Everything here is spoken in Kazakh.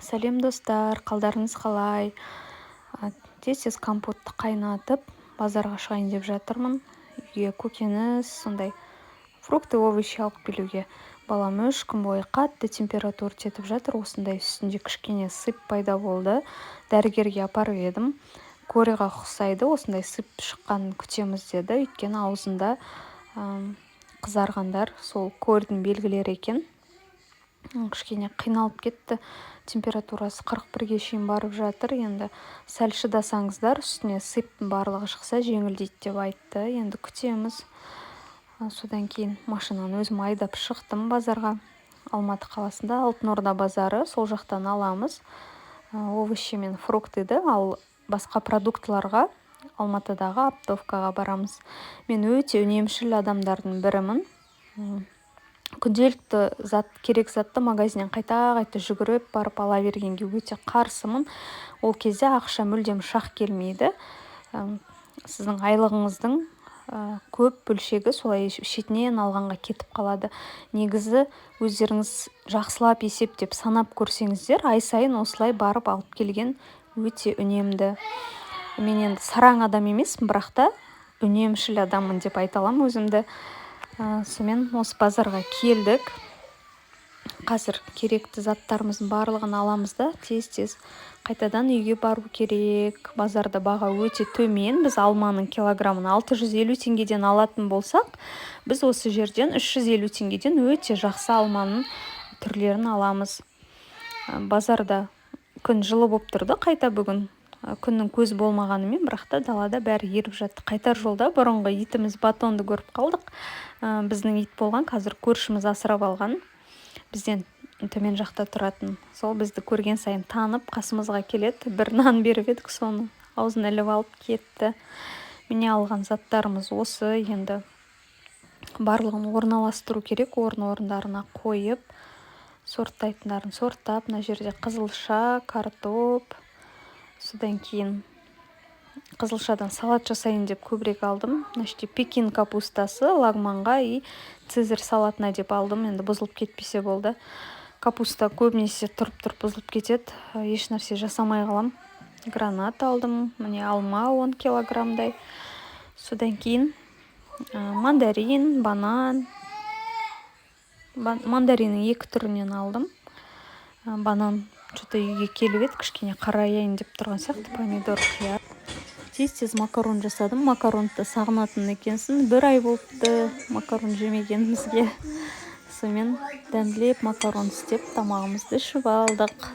Сәлем, достар! Қалдарыңыз қалай? Тез-тез компотты қайнатып, базарға шығайын деп жатырмын. Үйге көкөніс, сондай фрукты, овощи алып келуге. Балам 3 күн бойы қатты температура жетіп жатыр. Осындай үстінде кішкене сыпь пайда болды. Дәрігерге апарып едім, корьға ұқсайды, осындай сыпь шыққанын күтеміз деді, өйткені аузында қызарғандар сол корьдің белгілері екен. Кішкене қиналып кетті, температурасы 41-ге шейін барып жатыр. Енді сәл шыдасаңыздар, үстіне сыпьтың барлығы шықса, жеңілдейді деп айтты. Енді күтеміз. Содан кейін машинаны өзім айдап шықтым базарға. Алматы қаласында Алтын Орда базары, сол жақтан аламыз овощи мен фруктыды, ал басқа продуктыларға Алматыдағы оптовкаға барамыз. Мен өте үнемшіл адамдардың бірімін. Күнделікті зат, керек затты магазиннен қайта-қайта жүгіріп барып ала бергенге өте қарсымын. Ол кезде ақша мүлдем шақ келмейді. Сіздің айлығыңыздың көп бөлшегі солай шетінен алғанға кетіп қалады. Негізі, өздеріңіз жақсылап есептеп, санап көрсеңіздер, ай сайын осылай барып алып келген өте үнемді. Мен енді сараң адам емеспін, бірақ та үнемшіл адаммын деп айта аламын өзімді. Сонымен осы базарға келдік. Қазір керекті заттарымыздың барлығын аламыз да, тез-тез қайтадан үйге бару керек. Базарда баға өте төмен. Біз алманың килограммын 650 теңгеден алатын болсақ, біз осы жерден 350 теңгеден өте жақсы алманың түрлерін аламыз. Базарда күн жылы болып тұрды қайта бүгін, күннің көзі болмағанымен, бірақ та далада бәрі еріп жатты. Қайтар жолда бұрынғы итіміз Батонды көріп қалдық. Біздің ит болған, қазір көршіміз асырап алған, бізден төмен жақта тұратын. Сол бізді көрген сайын танып, қасымызға келеді. Бір нан беріп едік, соны аузына іліп алып кетті. Міне, алған заттарымыз осы. Енді барлығын орналастыру керек, орын орындарына қойып, сорттайтындарын сорттап. Мына жерде қызылша, картоп. Содан кейін қызылшадан салат жасайын деп көбірек алдым. Мына жерде пекин капустасы, лагманға и цезарь салатына деп алдым. Енді бұзылып кетпесе болды. Капуста көбінесе тұрып тұрып бұзылып кетеді, еш нәрсе жасамай қалам. Гранат алдым. Міне, алма 10 килограммдай. Содан кейін мандарин, банан. Мандариннің екі түрінен алдым. Банан что-то үйге келіп еді, кішкене қараяйын деп тұрған сияқты. Помидор, қияр. Тез тез макарон жасадым. Макаронды сағынатын екенсің, бір ай болыпты макарон жемегенімізге. Сонымен дәмділеп макарон істеп, тамағымызды ішіп алдық.